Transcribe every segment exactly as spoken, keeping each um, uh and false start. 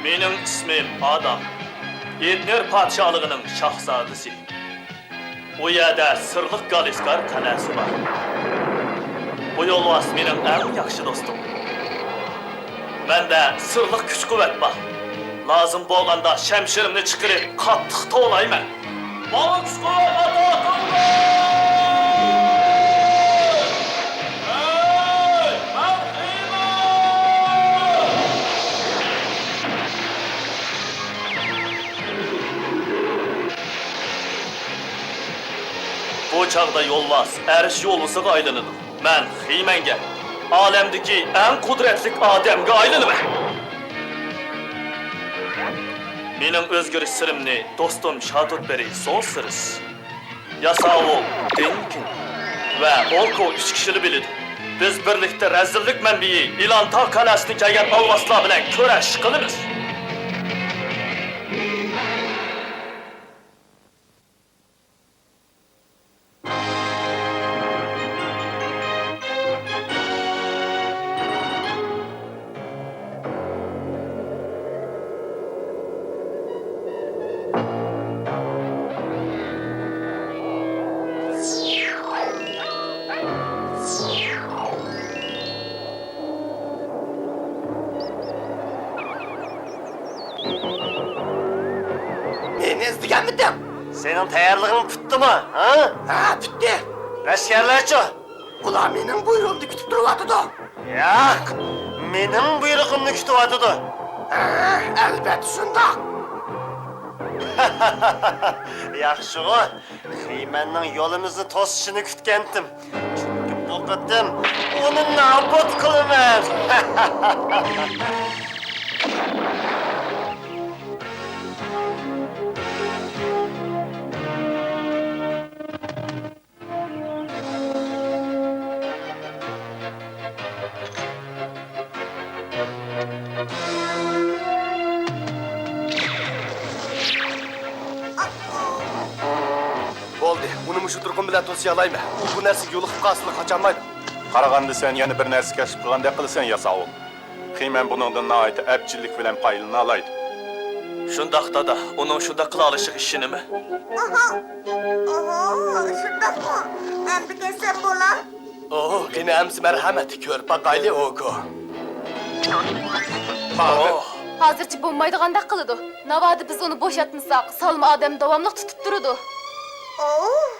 مېنىڭ ئىسمىم ئادام. ئېدنېر پادىشاھلىقىنىڭ شاھزادىسى. ئۇ يەردە سىرلىق گالىسكار قەلئەسى بار. بۇ يولۋاس مېنىڭ ئەڭ ياخشى دوستۇم. مەندە سىرلىق كۈچ-قۇۋۋەت بار. لازىم بولغاندا شەمشىرىمنى چىقىرىپ قاتتىق توۋلايمەن. ماڭا كۈچ-قۇۋۋەت ئاتا قىلغىن! ھەي، مەن خىمەن! بۇ چاغدا يولۋاس ئەرش يولۋىسىغا ئايلىنىدۇ. مەن خىمەنگە، ئالەمدىكى ئەڭ قۇدرەتلىك ئادەمگە ئايلىنىمەن. مېنىڭ ئۆزگىرىش سىرىمنى دوستۇم شاتوتبېرى سون سىرىس، ياساۋۇل دېنكىن ۋە ئوكو ئۈچ كىشىلا بىلىدۇ. بىز بىرلىكتە رەزىللىك مەنبىيى ئىلانتا قەلئەسىدىن كەلگەن ئالۋاستىلار بىلەن كۈرەش قىلىمىز. مېنى ئىزدىگەنمىدىڭ؟ سېنىڭ تەييارلىقىڭ پۈتتىمۇ، ھە؟ ھە، پۈتتى. لەشكەرلەرچۇ؟ ئۇلار مېنىڭ بۇيرۇقۇمنى كۈتۈپ تۇرۇۋاتىدۇ. ياق، مېنىڭ بۇيرۇقۇمنى كۈتۈۋاتىدۇ. ھە، ئەلۋەتتە شۇنداق. ياخشىغۇ، خىمەننىڭ يولىمىزنى توسۇشىنى كۈتكەنتىم. چۈنكى بۇ قېتىم ئۇنى نابۇت قىلىمەن. بولدى، ئۇنى مۇشۇ تۇرقۇم بىلەن توسۇيالايمەن. ئۇ بۇ نەرسىگە يولۇقۇپ قالسىلا قاچالمايدۇ. قارىغاندا سەن يەنە بىر نەرسە كەشىپ قىلغاندەك قىلىسەن، ياساۋۇل. خىمەن بۇنىڭدىن ناھايىتى ئەپچىللىك بىلەن پايدىلىنالايدۇ. شۇنداق، دادا، ئۇنىڭ شۇنداق قىلالىشىغا ئىشىنىمەن. ئاھا. ئوھو، شۇنداقمۇ؟ ئەمدى كەتسەم بولا؟ ئوھ، قېنى ئەمسە مەرھەمەت، كۆرۈپ باقايلى، ئوكو. ھازىرچە بولمايدىغاندەك قىلىدۇ. ناۋادا بىز ئۇنى بوشاتمىساق، سالما ئادەم داۋاملىق تۇتۇپ تۇرىدۇ. ئوھ،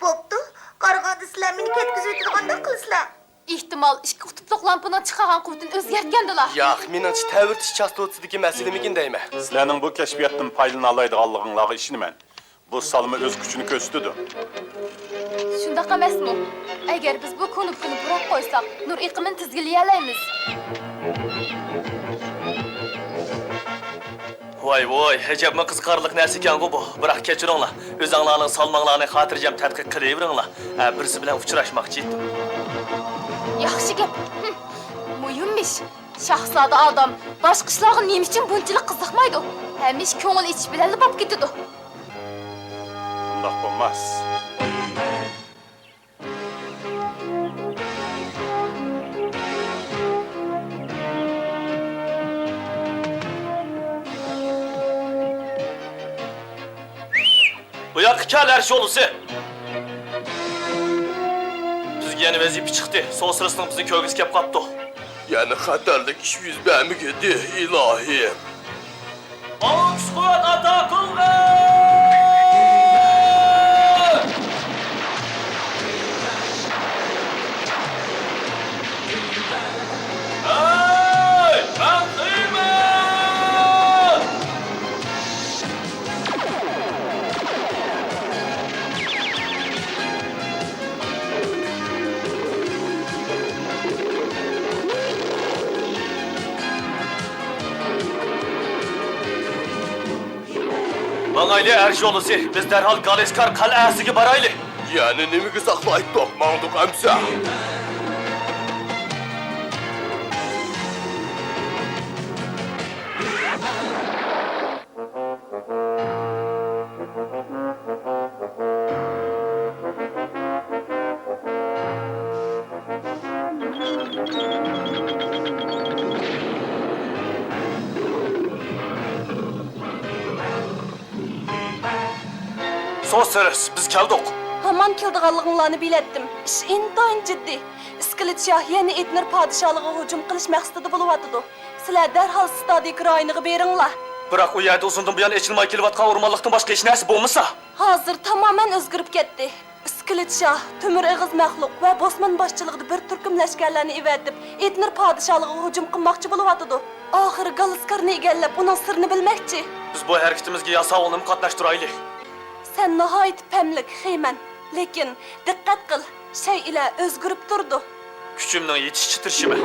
بوپتۇ. قارىغاندا سىلەر مېنى كەتكۈزۈۋېتىدىغاندەك قىلىسىلەر. ئېھتىمال، ئىككى قۇتۇپلۇق لامپىنىڭ چىقارغان قۇۋۋىتىنى ئۆزگەرتكەندىلا. ياق، مېنىڭچە تەۋرىتىش چاستوتىسىدىكى مەسىلىمىكىن دەيمەن. سىلەرنىڭ بۇ كەشپىياتتىن پايدىلىنالايدىغانلىقىڭلارغا ئىشىنىمەن. بۇ سالما ئۆز كۈچىنى كۆرسىتىدۇ. شۇنداق ئەمەسمۇ؟ ئەگەر بىز بۇ كۇنۇپكىنى بۇراپ قويساق، نۇر ئېقىمىنى تىزگىنلىيەلەيمىز. ۋاي ۋوي، ئەجەبمۇ قىزىقارلىق نەرسىكەنغۇ بۇ. بىراق كەچۈرۈڭلار، ئۆزەڭلارنىڭ سالماڭلارنى خاتىرجەم تەتقىق قىلىۋېرىڭلار. ھە، بىرسى بىلەن ئۇچراشماقچى ئىدىم. ياخشى گەپ. ھىم. مۇھىم ئىش. شاھزادە ئادام باشقا ئىشلارغا نېمە ئۈچۈن بۇنچىلىك قىزىقمايدۇ؟ ھەممە ئىش كۆڭۈل ئېچىش بىلەنلا بولۇپ كېتىدۇ. ئۇنداق بولماس. بۇ ياققا كەل، ئەرش يولۋىسى! بىزگە يەنە ۋەزىپە چىقتى. سوسرىسنىڭ بىزنى كۆرگۈسى كەپ قاپتۇ. يەنە خەتەرلىك ئىش يۈز بەرمىگىدى، ئىلاھىم. ماڭا كۈچ-قۇۋۋەت ئاتا قىلغىن! ھەي، مەن خىمەن! ماڭايلى، ئەرش يولۋىسى، بىز دەرھال گالىسكار قەلئەسىگە بارايلى. يەنە نېمىگە ساقلايتتۇق؟ ماڭدۇق ئەمسە. بوسسېرس، بىز كەلدۇق. ھامان كېلىدىغانلىقىڭلارنى بىلەتتىم. ئىش ئىنتايىن جىددىي. ئىسكىلىت شاھ يەنە ئېتنېر پادىشاھلىقىغا ھۇجۇم قىلىش مەقسىتىدە بولۇۋاتىدۇ. سىلەر دەرھال ستادىكا رايونىغا بېرىڭلار. بىراق ئۇ يەردە ئۇزۇندىن بۇيان ئېچىلماي كېلىۋاتقان ئورمانلىقتىن باشقا ھېچ نەرسە بولمىسا؟ ھازىر تامامەن ئۆزگىرىپ كەتتى. ئىسكىلىت شاھ، تۆمۈر ئېغىز مەخلۇق ۋە بوسمان باشچىلىقىدا بىر تۈركۈم لەشكەرلەرنى ئېۋەتىپ، ئېتنېر پادىشاھلىقىغا ھۇجۇم قىلماقچى بولۇۋاتىدۇ. ئاخىرى گالىسكارنى ئىگىلەپ، ئۇنىڭ سىرىنى بىلمەكچى. بىز بۇ ھەرىكىتىمىزگە ياساۋۇلنىمۇ قاتناشتۇرايلى. سەن ناھايىتى پەملىك، خېيمەن. لېكىن، دىققەت قىل، شەيئىلەر ئۆزگىرىپ تۇرىدۇ. كۈچۈمنىڭ يېتىشىچە تىرىشىمەن.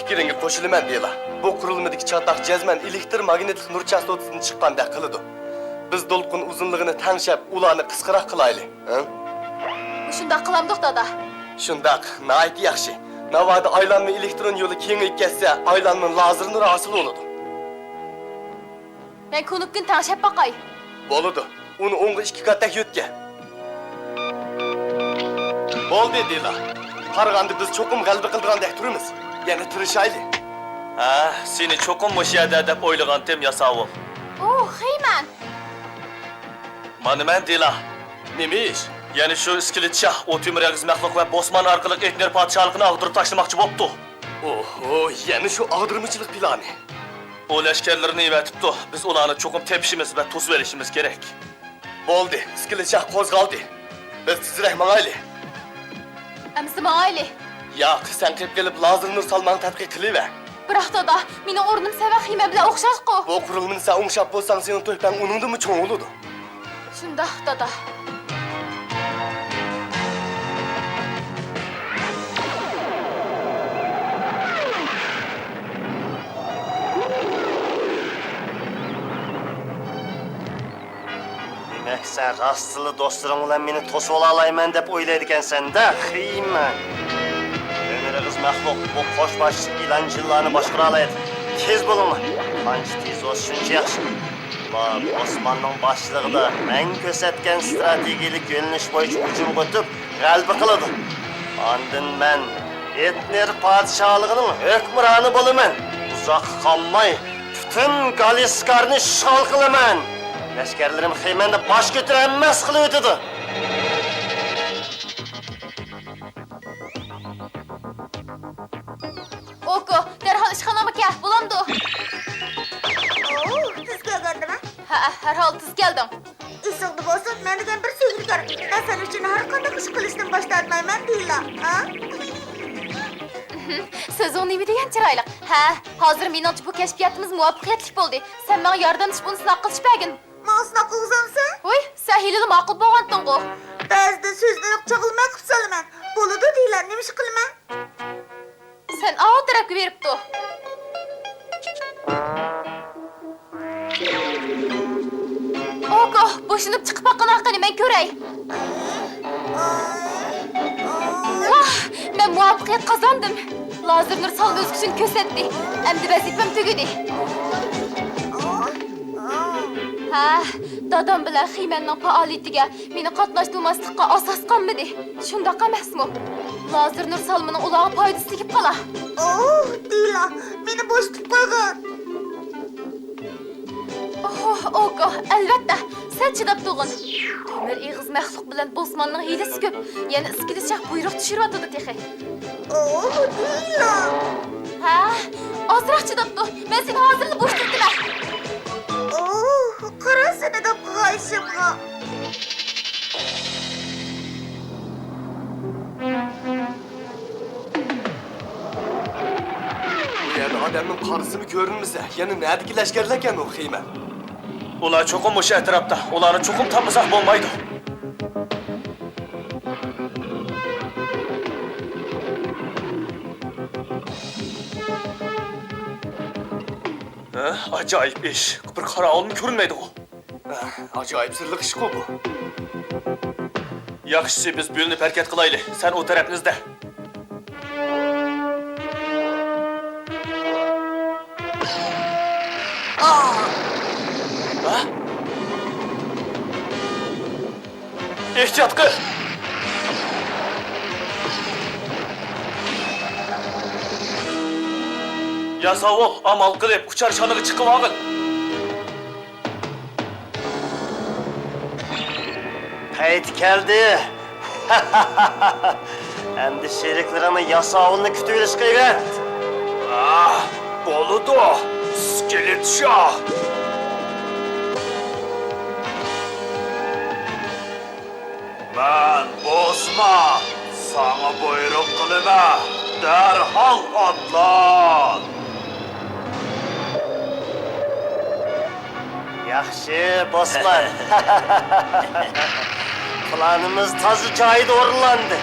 پىكرىڭگە قوشۇلىمەن، دىلا. بۇ قۇرۇلمىدىكى چاتاق جەزمەن ئېلېكتر ماگنىتلىق نۇر چاستوتىسىدىن چىققاندەك قىلىدۇ. بىز دولقۇن ئۇزۇنلۇقىنى تەڭشەپ، ئۇلارنى قىسقىراق قىلايلى. ھە؟ مۇشۇنداق قىلامدۇق، دادا؟ شۇنداق، ناھايىتى ياخشى. ناۋادا ئايلانما ئېلېكترون يولى كېڭىيىپ كەتسە، ئايلانما لازېر نۇرى ھاسىل بولىدۇ. مەن كۇنۇپكىنى تەڭشەپ باقاي. بولىدۇ. ئۇنى ئوڭغا ئىككى قاتتەك يۆتكە. بولدى، دىلا. قارىغاندا بىز چوقۇم غەلىبە قىلىدىغاندەك تۇرىمىز. يەنە تىرىشايلى. ھە، سېنى چوقۇم مۇشۇ يەردە دەپ ئويلىغانتىم، ياساۋۇل. ئوھ، خېيمەن! مانا مەن، دىلا. نېمە ئىش؟ يەنە شۇ ئىسكىلىت شاھ ئۇ تۆمۈر ئېغىز مەخلۇق ۋە بوسمان ئارقىلىق ئېتنېر پادىشاھلىقىنى ئاغدۇرۇپ تاشلىماقچى بوپتۇ. ئوھو، يەنە شۇ ئاغدۇرمىچىلىق پىلانى. ئۇ لەشكەرلىرىنى ئېۋەتىپتۇ. بىز ئۇلارنى چوقۇم تېپىشىمىز ۋە توسۇۋېلىشىمىز كېرەك. بولدى، ئىسكىلىت شاھ قوزغالدى. بىز تېزرەك ماڭايلى. ئەمىسە ماڭايلى. ياق، سەن قېلىپ قېلىپ لازېر نۇر سالماڭ تەتقىق قىلىۋەر. بىراق، دادا، مېنىڭ ئورنۇم سەۋەن خېيمەن بىلەن ئوخشاشقۇ. بۇ قۇرۇلمىنى سەن ئوڭشاپ بولساڭ، سېنىڭ تۆھپەڭ ئۇنىڭدىنمۇ چوڭ بولىدۇ. شۇنداق، دادا. دېمەك، سەن راستتىنلا دوستلىرىڭ بىلەن مېنى توسۇۋالالايمەن دەپ ئويلايدىكەنسەن-دە، خېيمەن. تۆمۈر ئېغىز مەخلۇق بۇ قوش باشلىق ئىلان-جىنلارنى باشقۇرالايدۇ. تېز بولۇڭلار. قانچە تېز بولسا، شۇنچە ياخشى. ئۇلار ئوسماننىڭ باشچىلىقىدا مەن كۆرسەتكەن ئىستراتېگىيەلىك يۆنىلىش بويىچە ھۇجۇم قىلىپ، غەلىبە قىلىدۇ. ئاندىن مەن ئېتنېر پادىشاھلىقىنىڭ ھۆكۈمرانى بولىمەن. ئۇزاققا قالماي، پۈتۈن گالىسكارنى ئىشغال قىلىمەن. لەشكەرلىرىم خېيمەندە باش كۆتۈرەلمەس قىلىۋېتىدۇ. ئوكو، دەرھال ئىشخانامغا كەل، بولامدۇ؟ ئوو، تېز كەلگەندىمەن. ھەئە، ھەرھال تېز كەلدىڭ. ئېسىڭدە بولسۇن، مەن دېگەن بىر سېھىركار. مەن سەن ئۈچۈن ھەر قانداق ئىش قىلىشتىن باش تارتمايمەن، دىلا. ھە؟ سۆزۈڭ نېمە دېگەن چىرايلىق. ھە، ھازىر مېنىڭچە بۇ كەشپىياتىمىز مۇۋەپپەقىيەتلىك بولدى. سەن ماڭا ياردەملىشىپ ئۇنى سىناق قىلىشىپ بەرگىن. ماڭا سىناق قىلغۇزامسەن؟ ۋۇي، سەن ھېلىلا ماقۇل بولغانتىڭغۇ. بەزىدە سۆزنى چاغلىماي قىلىپ سالىمەن. بولىدۇ، دىلا، نېمە ئىش قىلىمەن؟ سەن ئاۋۇ تەرەپكە بېرىپ تۇر. ئوكو، بوشىنىپ چىقىپ باققىنا قېنى، مەن كۆرەي. ۋاھ، مەن مۇۋەپپەقىيەت قازاندىم. لازېر نۇر سالما ئۆز كۈچىنى كۆرسەتتى. ئەمدى ۋەزىپەم تۈگىدى. ھە، دادام بىلەن خېيمەننىڭ پائالىيىتىگە مېنى قاتناشتۇرماسلىققا ئاساس قالمىدى. شۇنداق ئەمەسمۇ؟ لازېر نۇر سالمىنىڭ ئۇلارغا پايدىسى تېگىپ قالا. ئوھ، دىلا، مېنى بوشىتىپ قويغىن. ئوھ، ئوكو، ئەلۋەتتە، سەل چىداپ تۇرغىن. تۆمۈر ئېغىز مەخلۇق بىلەن بوسماننىڭ ھىيلىسى كۆپ. يەنە ئىسكىلىت شاھ بۇيرۇق چۈشۈرۈۋاتىدۇ تېخى. ئوھ، دىلا. ھە، ئازراق چىداپ تۇر. مەن سېنى ھازىرلا بوشىتىۋېتىمەن. ئوھ، قارا سېنى داپقىغا ئىشىمغا. بۇ يەردە ئادەمنىڭ قارىسىمۇ كۆرۈنمىسە، يەنە نەدىكى لەشكەرلەركەن ئۇ خېيمەن؟ ئۇلار چوقۇم مۇشۇ ئەتراپتا. ئۇلارنى چوقۇم تاپمىساق بولمايدۇ. ھە، ئاجايىپ ئىش. بىر قاراۋۇلمۇ كۆرۈنمەيدىغۇ. ھە، ئاجايىپ سىرلىق ئىشقۇ بۇ. ياخشىسى، بىز بۆلۈنۈپ ھەرىكەت قىلايلى. سەن ئۇ تەرەپنى ئىزدە. ئېھتىيات قىل! ياساۋۇل، ئامال قىلىپ ئۇچار شانىغا چىقىۋالغىن. پەيتى كەلدى. ئەمدى شېرىكلىرىڭنى ياساۋۇلنى كۈتۈۋېلىشقا ئەۋەت. ئاھ، بولىدۇ، ئىسكىلىت شاھ. مەن بوسمان، ساڭا بۇيرۇق قىلىمەن، دەرھال ئاتلان! ياخشى، بوسمان. پىلانىمىز تازا جايىدا ئورۇنلاندى.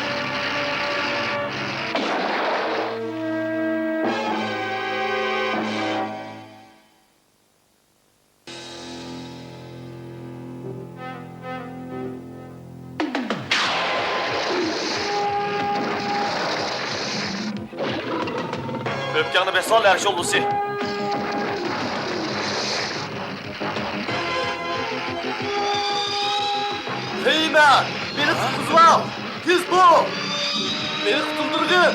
ئۆپكەڭنى بېسىۋال، ئەرشۇ ئۇلۇسى. ھېي مەن، مېنى قۇتقۇزۇۋال! تېز بول! مېنى قۇتۇلدۇرغىن!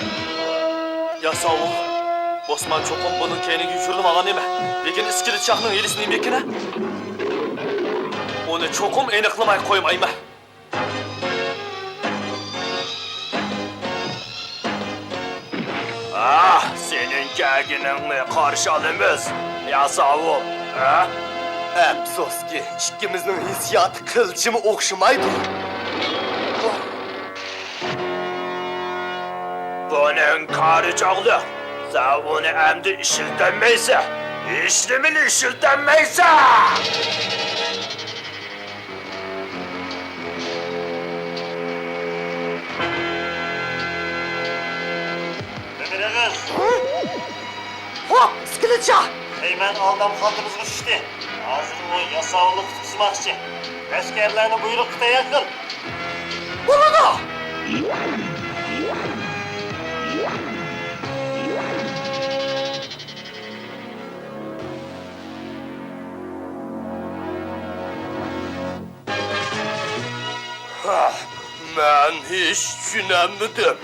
ياساۋۇل، بوسمان چوقۇم بۇنىڭ كەينىگە يوشۇرۇنۇۋالغان نېمە؟ لېكىن ئىسكىلىت شاھنىڭ ھىيلىسى نېمىكىن، ھە؟ ئۇنى چوقۇم ئېنىقلىماي قويمايمەن. ئاھ، سېنىڭ كەلگىنىڭنى قارشى ئالىمىز، ياساۋۇل، ھە؟ ئەپسۇسكى، ئىككىمىزنىڭ ھېسسىياتى قىلچىمۇ ئوخشىمايدۇ. بۇنىڭ كارى چاغلىق. سەن ئۇنى ئەمدى ئىشلىتەلمەيسەن. ھېچنېمىنى ئىشلىتەلمەيسەن! ئۆمۈر ئېغىز! خوپ، ئىسكىلىتچا! خېيمەن ئالدام خالتىمىزغا چۈشتى. ھازىر ئۇ ياساۋۇلنى قۇتقۇزماقچى. ئەسكەرلەرنى بۇيرۇققا تەييار قىل. بولىدۇ! ھە، مەن ھېچ چۈشىنەلمىدىم.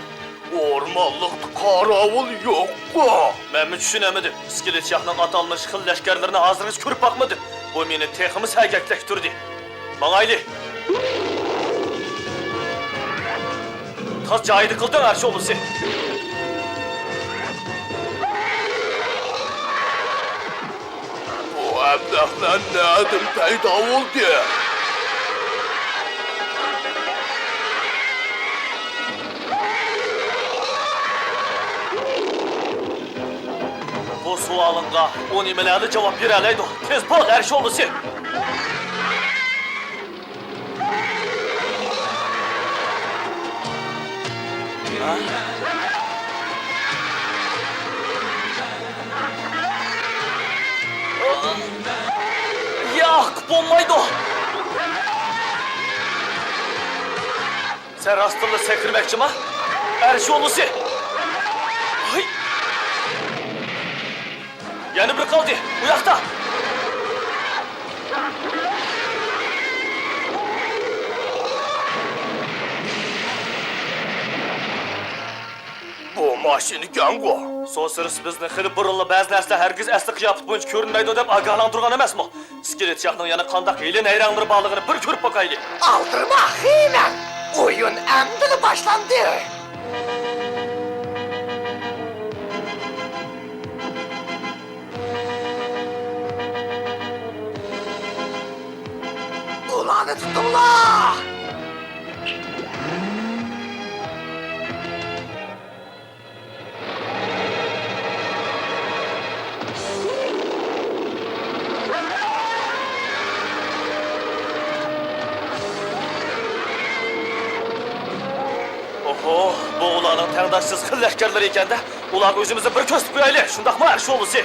ئورمانلىقتا قاراۋۇل يوققۇ؟ مەنمۇ چۈشىنەلمىدىم. ئىسكىلىت شاھنىڭ ئاتالمىش خىل لەشكەرلىرىنى ھازىرغىچە كۆرۈپ باقمىدىم. بۇ مېنى تېخىمۇ سەگەكلەشتۈردى. ماڭايلى! تاز جايىدا قىلدىڭ، ئەرشۇ ئۇلۇسى! بۇ ئەبلەخلەر نەدىن پەيدا بولدى؟ بۇ سوئالىڭغا ئۇ نېمىلەرلا جاۋاب بېرەلەيدۇ؟ تېز بول، ئەرشۇ ئۇلۇسى! ياق، بولمايدۇ! سەن راستتىنلا سەكرىمەكچىما؟ ئەرشۇ ئۇلۇسى! ھاي! يەنە بىرى قالدى، ئۇ ياقتا! بۇ ماشىنىكەنغۇ؟ سوسىرس بىزنى خېلى بۇرۇنلا بەزى نەرسىلەر ھەرگىز ئەسلى قىياپىتى بويىچە كۆرۈنمەيدۇ دەپ ئاگاھلاندۇرغان ئەمەسمۇ؟ ئىسكىلىت شاھنىڭ يەنە قانداق ھىيلە-نەيرەڭلىرى بارلىقىنى بىر كۆرۈپ باقايلى. ئالدىرىما، خېمەن! ئويۇن ئەمدىلا باشلاندى! ئۇلارنى تۇتۇڭلار! ئوھو، بۇ ئۇلارنىڭ تەڭداشسىز خىل لەشكەرلىرى ئىكەن-دە. ئۇلارغا ئۆزىمىزنى بىر كۆرسىتىپ قويايلى، شۇنداقمۇ، ئەرشۇ ئۇلۇسى؟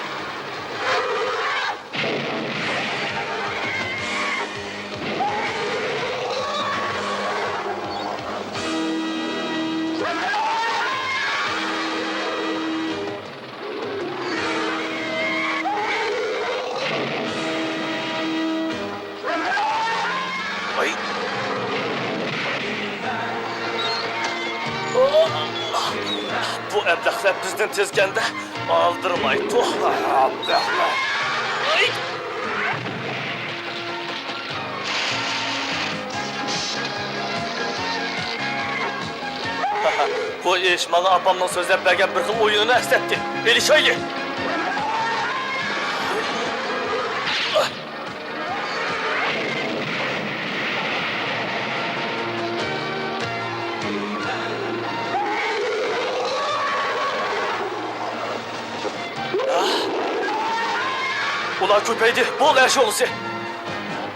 ۋاي! ئەبلەخلەر بىزدىن تېزكەندە، ئالدىرىماي تۇر. ئەبلەخلەر. بۇ ئىش ماڭا ئاپامنىڭ سۆزلەپ بەرگەن بىر خىل ئويۇنىنى ئەسلەتتى. ئېلىشايلى! ئۇلار كۆپەيدى. بول، ئەرش ئۇلۇسى!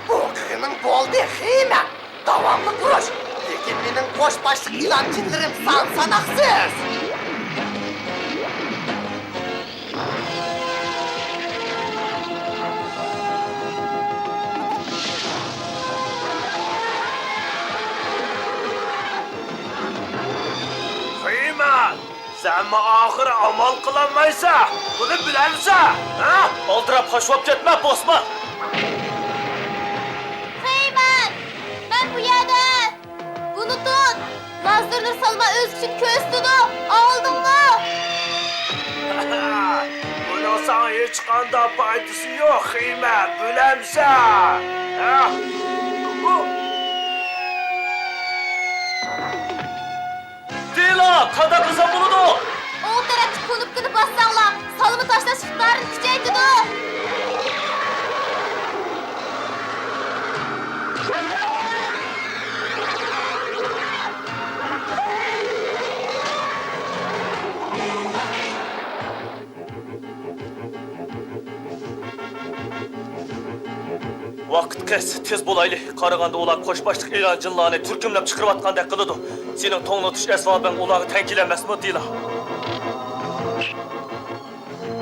بولغىنىڭ بولدى، خېمەن! داۋاملىق ئۇرۇش! لېكىن مېنىڭ قوش باشلىق ئىلان جىنلىرىم سان-ساناقسىز! خېمەن! سەنمۇ ئاخىرى ئامال قىلالمايسەن، بۇنى بىلەمسەن، ھە؟ ئالدىراپ خاش بوپ كەتمە، بوسمان! خېمەن! مەن بۇ يەردە! بۇنى تۇت! لازېر نۇر سالما ئۆز كۈچىنى كۆرسىتىدۇ! ئاڭلىدىڭمۇ؟ بۇنىڭ ساڭا ھېچقانداق پايدىسى يوق، خېمەن، بىلەمسەن؟ ھە؟ دېلا، قانداق قىلسام بولىدۇ؟ ئوڭ تەرەپتىكى كۇنۇپكىنى باسساڭلار، سالما تاشلاش ئىقتىدارىنى كۈچەيتىدۇ. ۋاقىت قىس، تېز بولايلى. قارىغاندا ئۇلار قوش باشلىق ئىلان جىنلارنى تۈركۈملەپ چىقىرىۋاتقاندەك قىلىدۇ. سېنىڭ توڭلىتىش ئەسۋابىڭ ئۇلارغا تەڭ كېلەلمەسمۇ، دېلا؟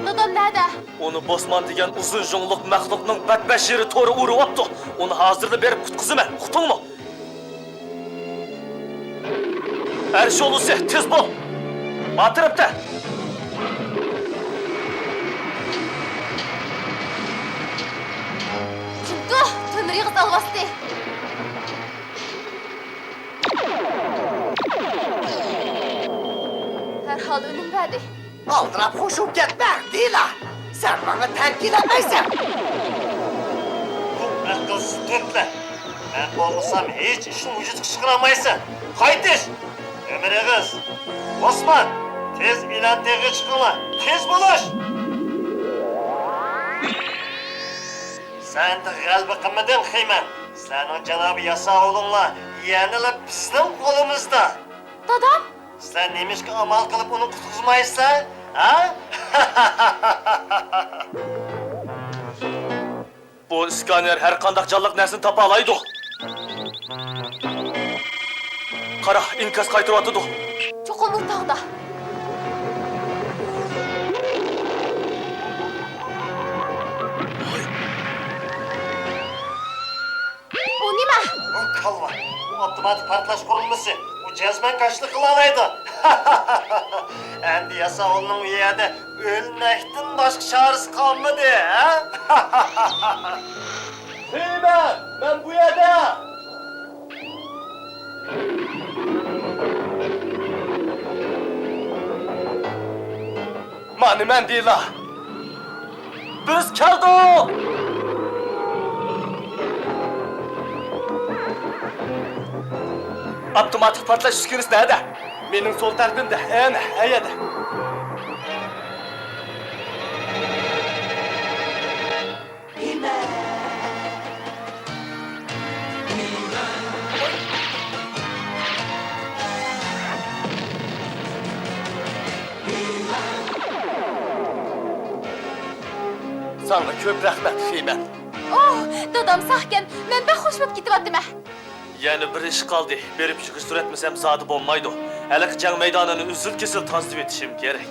دادام نەدە؟ ئۇنى بوسمان دېگەن ئۇزۇن ژۇڭلۇق مەخلۇقنىڭ بەتبەشىرى تورى ئۇرۇۋاپتۇ. ئۇنى ھازىرلا بېرىپ قۇتقۇزىمەن، ئۇقتۇڭمۇ؟ ئەرش ئۇلۇسى، تېز بول! ئاتىرىپتە! جىمتۇ، تۆمۈر ئېغىز ئالۋاستى! ھەرھال ئۈنۈم بەردى. ئالدىراپ خۇشۇپ كەتمە، دېلا! سەن ماڭا تەڭ كېلەلمەيسەن! بۇ ئەقىلسىز تۆتلە! مەن بولمىسام ھېچ ئىشنى ۋۇجۇدقا چىقىرالمايسەن! قايتىش! تۆمۈر ئېغىز! بوسمان! تېز ئىلان تېغىغا چىقىڭلار! تېز بولۇش! سەن تېخى غەلىبە قىلمىدىڭ، خېمەن! سىلەرنىڭ جانابىي ياساۋۇلۇڭلار يەنىلا بىزنىڭ قولىمىزدا! دادام! سىلەر نېمىشقا ئامال قىلىپ ئۇنى قۇتقۇزمايسىلەر؟ ھە؟ بۇ ئىسكانېر ھەر قانداق جانلىق نەرسىنى تاپالايدۇ. قارا، ئىنكاس قايتۇرۇۋاتىدۇ. چوقۇم ئۇ تاغدا. ئۇ نېمە؟ ئۇ كالۋا. ئۇ ئاپتوماتىك پارتلاش قۇرۇلمىسى. ئۇ جەزمەن كاشىلا قىلالايدۇ. ئەمدى ياساۋۇلنىڭ ئۇ يەردە ئۆلمەكتىن باشقا چارىسى قالمىدى، ھە؟ خېمەن، مەن بۇ يەردە! مانا مەن، دېلا! بىز كەلدۇق! ئاپتوماتىك پارتلاش ئۈسكۈنىسى نەدە؟ مېنىڭ سول تەرىپىمدە، ئەنە، ئەيەدە. ساڭا كۆپ رەھمەت، خېمەن. ئوھ، دادام ساقكەن، مەن بەك خۇش بولۇپ كېتىۋاتىمەن. يەنە بىر ئىش قالدى، بېرىپ يىغىشتۇرۇۋەتمىسەم زادى بولمايدۇ. ھېلىقى جەڭ مەيدانىنى ئۈزۈل-كېسىل تازىلىۋېتىشىم كېرەك.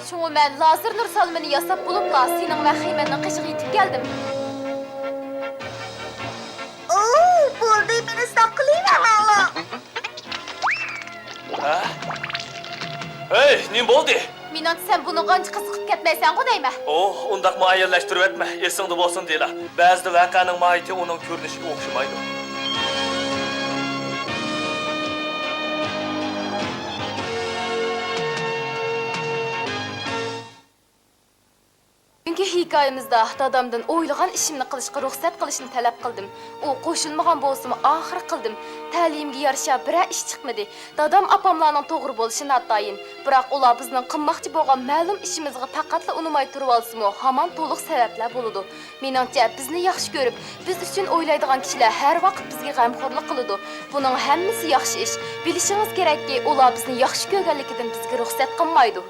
شۇڭا مەن لازېر نۇر سالمىنى ياساپ بولۇپلا سېنىڭ ۋە خېمەننىڭ قېشىغا يېتىپ كەلدىم. ئوو، بولدى، مېنى ساقلىۋېلىڭلار. ھە؟ ھەي، نېمە بولدى؟ مېنىڭچە سەن بۇنىڭغا ئانچە قىزىقىپ كەتمەيسەنغۇ دەيمەن. ئوھ، ئۇنداق مۇئەييەنلەشتۈرۈۋەتمە، ئېسىڭدە بولسۇن دېلا. بەزىدە ۋەقەنىڭ ماھىيىتى ئۇنىڭ كۆرۈنۈشىگە ئوخشىمايدۇ. ھېكايىمىزدا دادامدىن ئويلىغان ئىشىمنى قىلىشقا رۇخسەت قىلىشنى تەلەپ قىلدىم. ئۇ قوشۇلمىغان بولسىمۇ، ئاخىرى قىلدىم. تەلىيىمگە يارىشا بىرەر ئىش چىقمىدى. دادام ئاپاملارنىڭ توغرا بولۇشى ناتايىن. بىراق ئۇلار بىزنىڭ قىلماقچى بولغان مەلۇم ئىشىمىزغا پەقەتلا ئۇنىماي تۇرۇۋالسىمۇ، ھامان تولۇق سەۋەبلەر بولىدۇ. مېنىڭچە، بىزنى ياخشى كۆرۈپ، بىز ئۈچۈن ئويلايدىغان كىشىلەر ھەر ۋاقىت بىزگە غەمخورلۇق قىلىدۇ. بۇنىڭ ھەممىسى ياخشى ئىش. بىلىشىڭىز كېرەككى، ئۇلار بىزنى ياخشى كۆرگەنلىكىدىن بىزگە رۇخسەت قىلمايدۇ.